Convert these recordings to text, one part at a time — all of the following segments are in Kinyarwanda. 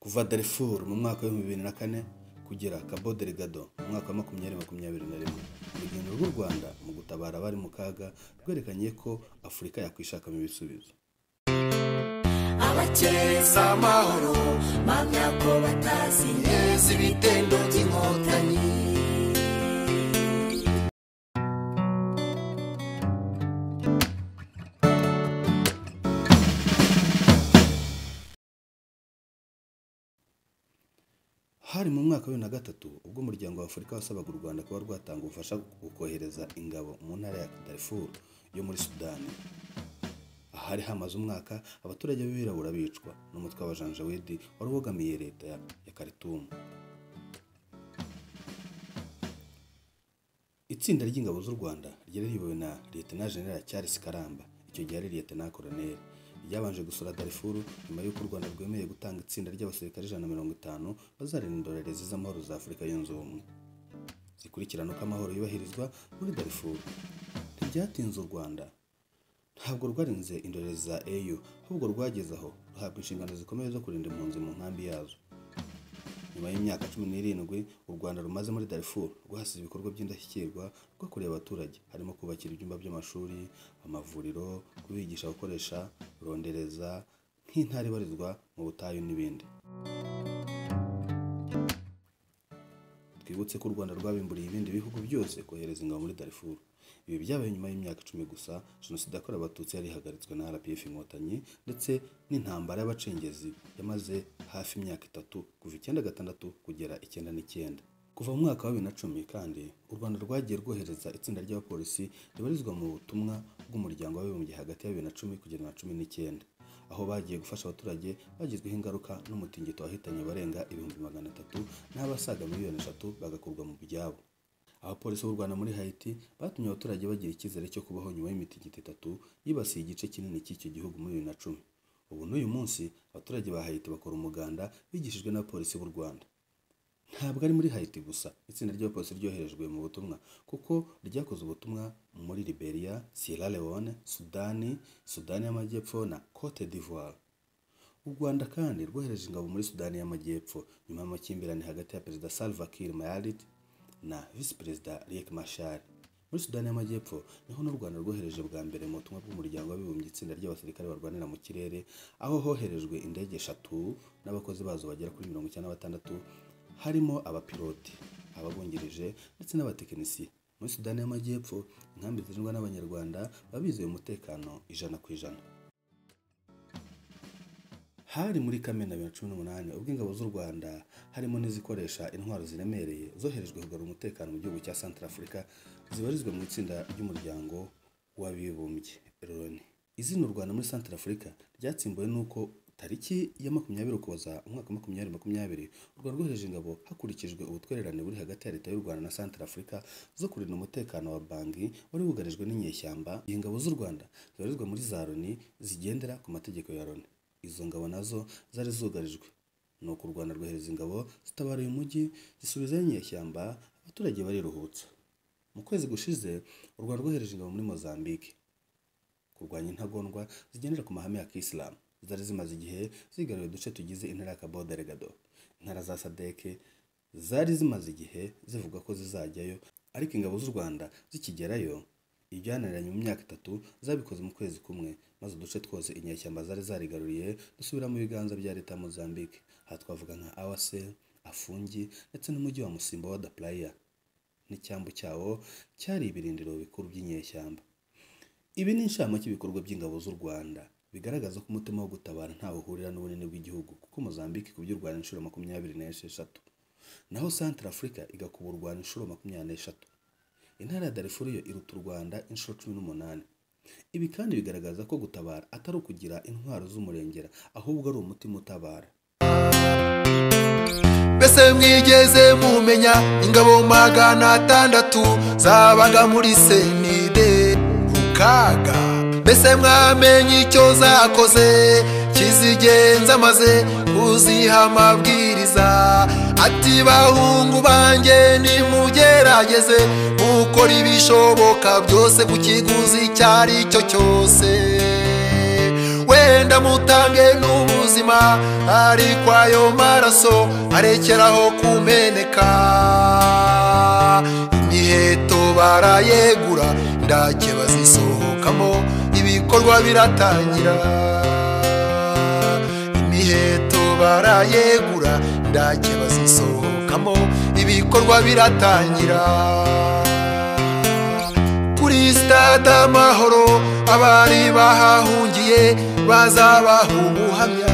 Kuva Darfur mu mwaka wa 2004 kugera Cabo Delgado mu mwaka wa 2021, urugendo rw'u Rwanda mu gutabara abari mu kaga rwerekanye ko Afurika yakwishakamo ibisubizo. Abakeza amahoro mpamya ko batazi neza ibitendo by'inkotanyi. Hari mu mwaka wa 2003 ubwo umuryango wa Afurika wasabaga u Rwanda kuba rwatanga ubufasha bukohereza ingabo mu ntara ya Darfur yo muri Sudani. Ahari hamaze umwaka abaturage b'ibirabura bicwa n'umutwe wa Janjaweed wari ubogamiye leta ya Khartoum. Itsinda ry'ingabo z'u Rwanda ryari riyobowe na Lieutenant General Charles Karamba, icyo gihe ari Lieutenant Colonel, ryabanje gusura Darfur nyuma y'uko u Rwanda rwemeye gutanga itsinda ry'abasirikare 150 bazarinda indorerezi z'amahoro za Afurika yunze ubumwe zikurikirana uko amahoro yubahirizwa muri Darfur. Ntibyatinze u Rwanda ntabwo rwarinze indorerezi za AU, ahubwo rwageze aho ruhabwa inshingano zikomeye zo kurinda impunzi mu nkambi yazo. Nyuma y'imyaka 17 u Rwanda rumaze muri Darfur, rwahasize ibikorwa by'indashyikirwa rwo kureba abaturage, harimo kubakira ibyumba by'amashuri, amavuriro, kubigisha gukoresha rondereza nk'intare ibarizwa mu butayu n'ibindi. Twibutse ko u Rwanda rwabimburiye ibindi bihugu byose kohereza ingabo muri Darfur. Ibi byabaye nyuma y'imyaka 10 gusa Jenoside yakorewe Abatutsi yari ihagaritswe na RPF Inkotanyi, ndetse n'intambara y'abacengezi yamaze hafi imyaka 3 kuva 96 kugera 99. Kuva mu mwaka wa 2010 kandi u Rwanda rwagiye rwohereza itsinda ry'abapolisi ribarizwa mu butumwa bw'umuryango w'abibumbye hagati ya 2010 kugera na 19, aho bagiye gufasha abaturage bagizweho ingaruka n'umutingito wahitanye abarenga 300,000 n'abasaga 3 miliyoni bagakurwa mu byabo. Abapolisi b'u Rwanda muri Haiti batumye abaturage bagira icyizere cyo kubaho nyuma y'imitingito 3 yibasiye igice kinini cy'icyo gihugu muri 2010. Ubu n'uyu munsi abaturage ba Haiti bakora umuganda bigishijwe n'abapolisi b'u Rwanda. Ntabwo ari muri Haiti gusa itsinda ry'abapolisi ryoherejwe mu butumwa, kuko ryakoze ubutumwa muri Liberia, Sierra Leone, Sudani, Sudani y'Amajyepfo na Cote d'Ivoire. U Rwanda kandi rwohereje ingabo muri Sudani y'Amajyepfo nyuma y'amakimbirane hagati ya Perezida Salva Kiir Mayardit na Visi Perezida Riek Machar. Muri Sudani y'Amajyepfo niho n'u Rwanda rwohereje bwa mbere mu butumwa bw'umuryango w'abibumbye itsinda ry'abasirikare barwanira mu kirere, aho hoherejwe indege 3 n'abakozi bazo bagera kuri 96, harimo abapiloti, ababungirije ndetse n'abatekinisiye. Muri Sudani y'Amajyepfo inkambi zirindwa n'Abanyarwanda baba bizeye umutekano 100%. Hari muri Kamena 2018 ubwo ingabo z'u Rwanda harimo n'izikoresha intwaro ziremereye zoherejwe kugarura umutekano mu gihugu cya Centrafrica, zibarizwa mu itsinda ry'umuryango w'abibumbye Loni. Izina u Rwanda muri Centrafrica ryatsimbuwe n'uko tariki ya 20 Ukuboza umwaka wa 2020 u Rwanda rwohereje ingabo hakurikijwe ubutwererane buri hagati ya leta y'u Rwanda na Centrafrica zo kurinda umutekano wa Bangui wari wugarijwe n'inyeshyamba. Ingabo z'u Rwanda zibarizwa muri za Loni zigendera ku mategeko ya Loni. Izo ngabo nazo zari zugarijwe, nuko u Rwanda rwohereza ingabo zitabara uyu mujyi zisubizayo inyeshyamba, abaturage bariruhutsa. Mu kwezi gushize u Rwanda rwohereje ingabo muri Mozambique kurwanya intagondwa zigendera ku mahame ya Kisilamu zari zimaze igihe zigaruriye uduce tugize intara ya Cabo Delgado. Intara za SADC zari zimaze igihe zivuga ko zizajyayo, ariko ingabo z'u Rwanda zikigerayo ibyananiranye mu myaka 3 zabikoze mu kwezi kumwe, maze uduce twose inyeshyamba zari zarigaruriye dusubira mu biganza bya leta ya Mozambique. Aha twavuga nka Awase, Afungi ndetse n'umujyi wa Musimbo wa da Praia n'icyambu cyawo cyari ibirindiro bikuru by'inyeshyamba. Ibi ni inshamake y'ibikorwa by'ingabo z'u Rwanda bigaragaza ko umutima wo gutabara ntawe uhurira n'ubunini bw'igihugu, kuko Mozambique ikubye u Rwanda inshuro 26, naho Centrafrica igakuba u Rwanda inshuro 23. Intara ya Darfur yo iruta u Rwanda inshuro 18. Ibi kandi bigaragaza ko gutabara atari ukugira intwaro z'umurengera, ahubwo ari umutima utabara. Mbese mwigeze mumenya ingabo 600 zabaga muri Senide Rukaga? Mbese mwamenye icyo zakoze kizigenza maze kuziha amabwiriza ati bahungu banjye nimugerageze mukora ibishoboka byose ku kiguzi icyo ari cyo cyose, wenda mutange n'ubuzima. ubuzima, ariko ayo maraso arekeraho kumeneka. Imiheto barayegura, indake bazisohokamo, ibikorwa biratangira. Imiheto barayegura, indake bazisohokamo, ibikorwa biratangira. Kuri stade Amahoro abari bahahungiye bazabaha ubuhamya.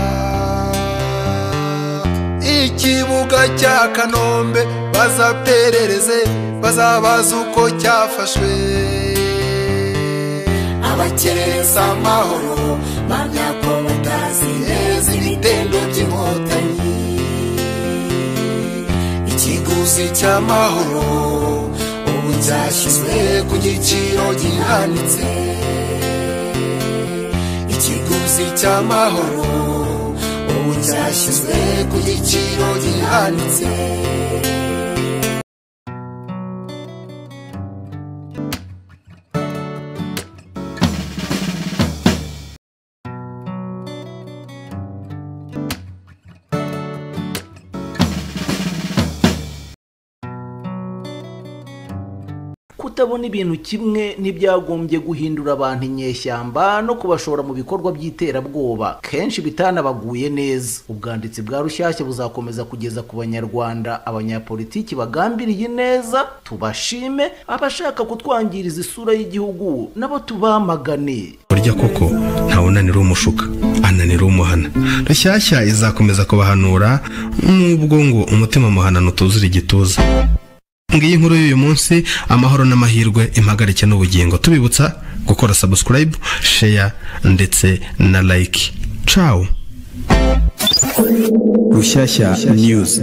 Ikibuga cya Kanombe bazaperereze, bazabaza uko cyafashwe. Abakereza amahoro bamya ko batazi neza ibitendo by'inkotanyi. Ikiguzi cy'amahoro ubu cyashyizwe ku giciro gihanitse. Ikiguzi cy'amahoro ubu cyashyizwe ku giciro gihanitse. Kutabona ibintu kimwe ntibyagombye guhindura abantu inyeshyamba no kubashora mu bikorwa by'iterabwoba kenshi bitanabaguye neza. Ubwanditsi bwa Rushyashya buzakomeza kugeza ku banyarwanda abanyapolitiki bagambiriye neza, tubashime, abashaka kutwangiriza isura y'igihugu nabo tubamagane. Burya koko ntawunanira umushuka, ananira umuhana. Rushyashya izakomeza kubahanura nubwo ngo umutima muhanano utuzura igituza. Ngiyi inkuru y'uyu munsi, amahoro n'amahirwe, impagarike n'ubugingo. Tubibutsa gukora subscribe, share ndetse na like. Ciao. Rushyashya News.